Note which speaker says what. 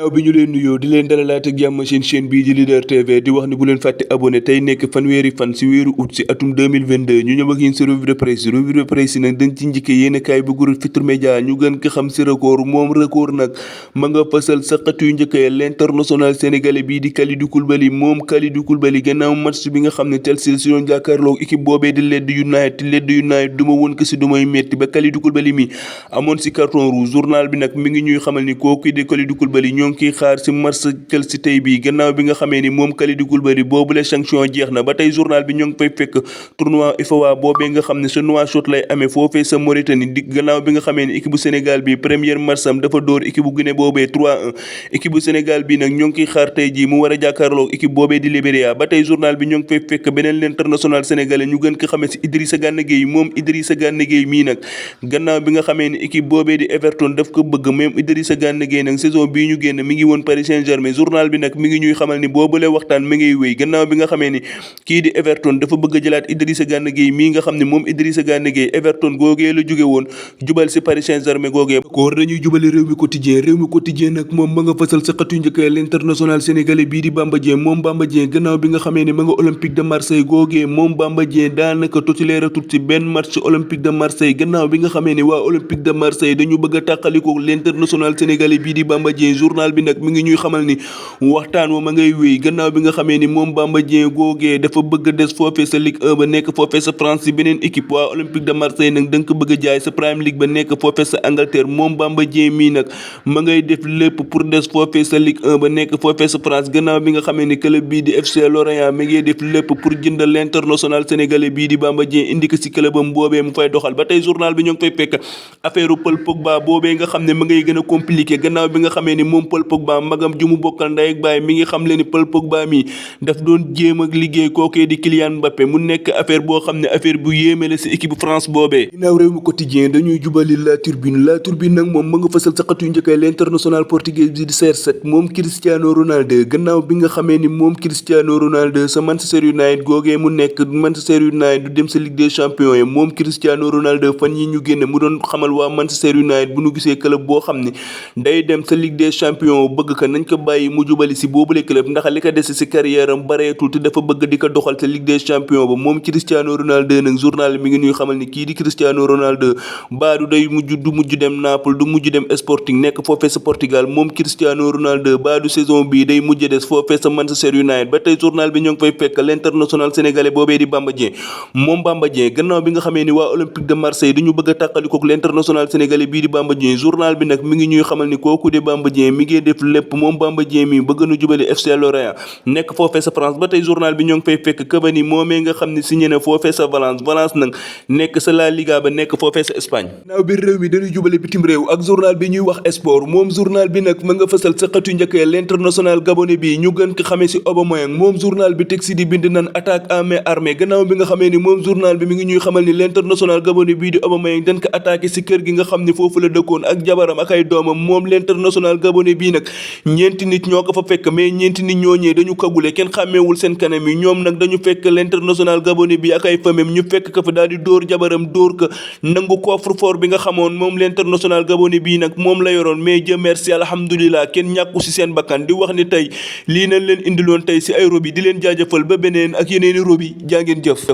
Speaker 1: naaw bi ñu leen nuyoo di leen dalalaat ak jàmm seen chaîne bii di Leader TV di wax ni bu leen fàtte abonné tey nekk fanweeri fan si weeru août si atum 2022 ñu ñëw ak yéen si revue de presse yi nag dañ ci njëkkee yéenekaay bu groupe Futurs Médias ñu gën ko xam si record moom record nag ma nga fësal sa xët yu njëkkee l'international sénégalais bii di Kalidou Koulibaly moom Kalidou Koulibaly gannaaw match bi nga xam ne Chelsea si doon jàkkaarloog équipe boobee di Leeds United duma woon ko si dumay metti ba Kalidou Koulibaly mi amoon si carton rouge journal bi nag mi ngi ñuy xamal ni kooku di Kalidou Koulibaly ñoo ngi kiy xaar si match Chelsea tey bii gannaaw bi nga xamee ni moom Kalidou Koulibaly boobule sanction jeex na ba tey journal bi ñoo ngi fay fekk tournoi UFOA boobee nga xam ne sa Nouakchott lay amee foofee sa Mauritanie di gannaaw bi nga xamee ni équipe bu Sénégal bi première match am dafa dóor équipe bu Guinée boobee 3-1 équipe bu Sénégal bi nag ñoo ngi kiy xaar tey jii mu war a jàkkaarloog équipe boobee di Libéria ba tey journal bi ñoo ngi fay fekk beneen l'international sénégalais ñu gën ko xamee si Idrissa Gana Gueye moom Idrissa Gana Gueye mii nag gannaaw bi nga xamee ni équipe boobee di Everton daf ko bëgg même Idrissa Gana Gueye nag saison bii ñu génn mi ngi woon Paris Saint-Germain journal bi nag mi ngi ñuy xamal ni boobule waxtaan mi ngay wéy gannaaw bi nga xamee ni kii di Everton dafa bëgg a jëlaat Idrissa Gana Gueye mii nga xam ne moom Idrissa Gana Gueye Everton googee la jóge woon jubal si Paris Saint-Germain googee ko dañuy jubali réew mi quotidien nag moom ma nga fësal sa xatu njëkk l'international sénégalais bii di Bamba Dieng moom Bamba Dieng gannaaw bi nga xamee ni ma nga Olympique de Marseille googee moom Bamba Dieng daanaka titulaire ci benn match Olympique de Marseille gannaaw bi nga xamee ni waa Olympique de Marseille dañu bëgg a tàqaliko l'international sénégalais bii di Bamba Dieng journal bi nag mi ngi ñuy xamal ni waxtaan wa ma ngay wéy gannaaw bi nga xamee ni moom Bamba Dieng googee dafa bëgg a des foofee sa Ligue 1 ba nekk foofee sa France si beneen équipe waa Olympique de Marseille nag da nga ko bëgg a jaay sa Premier League ba nekk foofee sa Angleterre moom Bamba Dieng mii nag ma ngay def lépp pour des foofee sa Ligue 1 ba nekk foofee sa France gannaaw bi nga xamee ni club bii di FC Lorient mi ngi def lépp pour jëndal l'international sénégalais bii di Bamba Dieng indi ko si clubam boobee mu fay doxal ba tey journal bi ñoo ngi fay fekk affaire Paul Pogba boobee nga xam ne ma ngay gën a compliqué gannaaw bi nga xamee ni moom Paul Pogba magam ju mu bokkal ndey ak baay mi ngi xam le ni Paul Pogba mi daf doon jéem ak liggéey kookee di Kylian Mbappé mu nekk affaire boo xam ne affaire bu yéeme la si équipe France boobee ginnaaw réew mi quotidien dañuy jubali la turbine nag moom ma nga fësal sa xatu njëkkee l'international portugais bi di CR7 moom Cristiano Ronaldo gannaaw bi nga xamee ni moom Cristiano Ronaldo sa Manchester United googee mu nekk Manchester United du dem sa Ligue des Champions yi moom Cristiano Ronaldo fan yi ñu génne mu doon xamal waa Manchester United bu ñu gisee club boo xam ne day dem sa Ligue des Champions bëgg ko nañ ko bàyyi mu jubali si boobule club ndax li ko dese si carrière am bareetul te dafa bëgg di ko doxal sa Ligue des Champions ba moom Cristiano Ronaldo nag journal mi ngi ñuy xamal ni kii di Cristiano Ronaldo baadu day du mujj dem Naples du mujj dem Sporting nekk foofee sa Portugal moom Cristiano Ronaldo baadu saison bii day mujj des foofee sa Manchester United ba tey journal bi ñoo ngi fay fekk l'international sénégalais boobee di Bamba Dieng moom Bamba Dieng gannaaw bi nga xamee ni waa Olympique de Marseille dañu bëgg a tàqalikook l'international sénégalais bii di Bamba Dieng journal bi nag mi ngi ñuy xamal ni kooku de Bamba Dieng mi ngi def lépp moom Bamba Dieng mi bëgg na jubali FC Lorient nekk foofee sa France ba tey journal bi ñoo ngi fay fekk Cavani moomee nga xam ne signé na foofee sa Valence nag nekk sa La Liga ba nekk foofee sa Espagne naaw biir réew mi dañuy jubali bitim réew ak journal bi ñuy wax sport moom journal bi nag ma nga fësal sa xatu njëkkee l'international gabonais bi ñu gën ko xamee si Aubameyang moom journal bi teg si di bind nan attaque à main armée gannaaw bi nga xamee ni moom journal bi mi ngi ñuy xamal ni l'international gabonais bii di Aubameyang dañ ko attaqué si kër gi nga xam ne foofu la dëkkoon ak jabaram ak ay doomam moom l'international gabonais bii nag ñeenti nit ñoo ko fa fekk mais ñeenti nit ñooñee dañu kagule kenn xàmmeewul seen kanam yi ñoom nag dañu fekk l'international gabonais bi ak ay famem ñu fekk ko fa daal di dóor jabaram dóor ko nangu coffre-fort bi nga xamoon moom l'international gabonais bii nag moom la yoroon mais Dieu merci alhamdulilah kenn ñàkku si seen bakkan di wax ni tey lii nañ leen indiloon tey si ay robi di leen jaajëfal ba beneen ak yeneeni robi jaa ngeen jëf